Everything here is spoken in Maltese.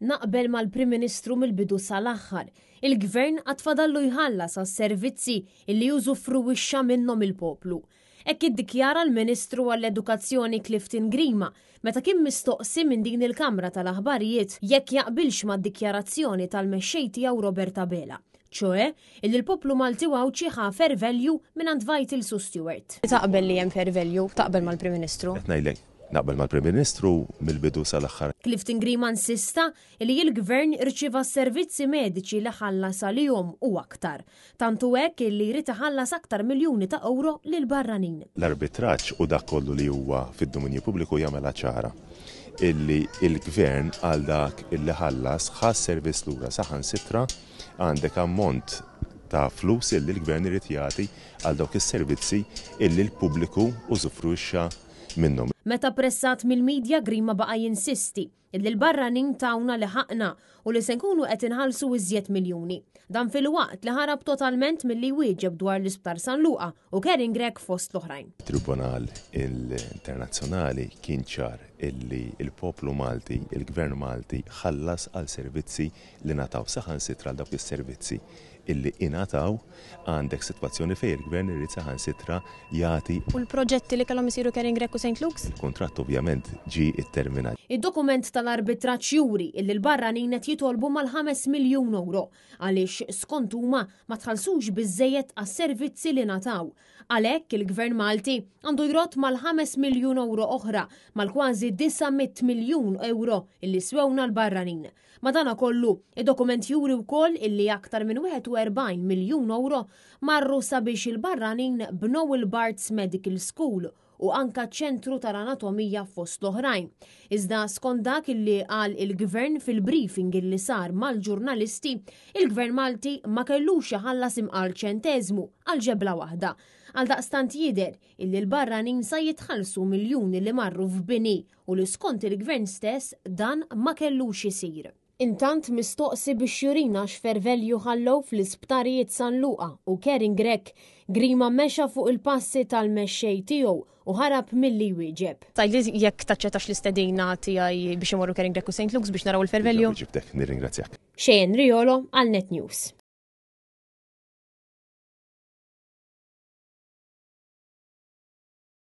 Naqbel mal-Prim Ministru mill-bidu sal-aħħar. Il-Gvern għad fadallu jħallas għas-servizzi illi użufruwixxa minnhom il-poplu. Hekk iddikjara l-Ministru għall-Edukazzjoni Clifton Grima meta kien mistoqsi minn din il-Kamra tal-Aħbarijiet jekk jaqbilx mad-dikjarazzjoni tal-Mexxej tiegħu Robert Abela, ċoe illi l-poplu Malti u Għawdxi ħa fair value mingħand Vitals u Steward. Taqbel li hemm fair value? Taqbel mal-Prim Ministru? Qed ngħidlek, naqbel mal-Prim Ministru mill-bidu sal-aħħar. Clifton Grima insista li l-Gvern irċieva s-servizzi mediċi li ħallas għalihom u aktar. Tant hu hekk illi jrid iħallas aktar miljuni ta' ewro lill-barranin. L-arbitraġġ u dak kollu li huwa fid-dominju pubbliku jagħmilha ċara illi l-Gvern għal dak illi ħallas ħa s-servizz lura saħansitra għandek ammont ta' flus illi l-Gvern irid jagħti għal dawk is-servizzi illi l-pubbliku użufruixxa minnhom. Meta pressat mill-media Grima baqa' jinsisti illi l-barranin tawna li ħaqqna u li se nkunu qed inħallsu iżjed miljuni. Dan filwaqt li ħarab totalment milli jwieġeb dwar l-Isptar San Luqa u Karen Grech fost l-oħrajn. It-Tribunal Internazzjonali kien ċar illi l-poplu Malti, il-Gvern Malti ħallas għal servizzi li ngħataw saħansitra għal dawk is-servizzi illi ingħataw għandek sitwazzjoni fejn il-Gvern irid saħansitra jagħti. U l-proġetti li kellhom isiru Karen Grech u Saint Luke's? Il-kuntratt ovvjament ġie tterminat. Id-dokument tal-arbitraġġ juri illi l-barranin qed jitolbu mal-ħames miljun ewro għaliex skont huma ma tħallsux biżżejjed għas-servizzi li ngħataw. Għalhekk il-Gvern Malti għandu jrodd mal-ħames miljun ewro oħra mal-kważi 900 miljun ewro illi swewna l-barranin. Madanakollu, id-dokument juri wkoll illi aktar minn 41 miljun ewro marru sabiex il-barranin bnew il-Barts Medical School u anka ċentru tal-anatomija fost l-oħrajn. Iżda skont dak illi qal il-Gvern fil-briefing illi sar mal-ġurnalisti, il-Gvern Malti ma kellux iħallas imqar ċenteżmu għal ġebla waħda. Għaldaqstant jidher illi l-barranin sa jitħallsu miljuni li marru f'bini u li skont il-Gvern stess dan ma kellux isir. Intant mistoqsi biex jurina x'fervelju ħallew fl-isptarijiet San Luqa u Karen Grech, Grima mexa fuq il-passi tal-mexxej tiegħu u ħarab milli jwieġeb. Tgħidli jekk taċċettax l-istedina tiegħi biex imorru Karen Grech u St Luke's biex naraw il-fervelju? Ġibtek, nirringrazzjak. Cheyenne Riolo għal Net News.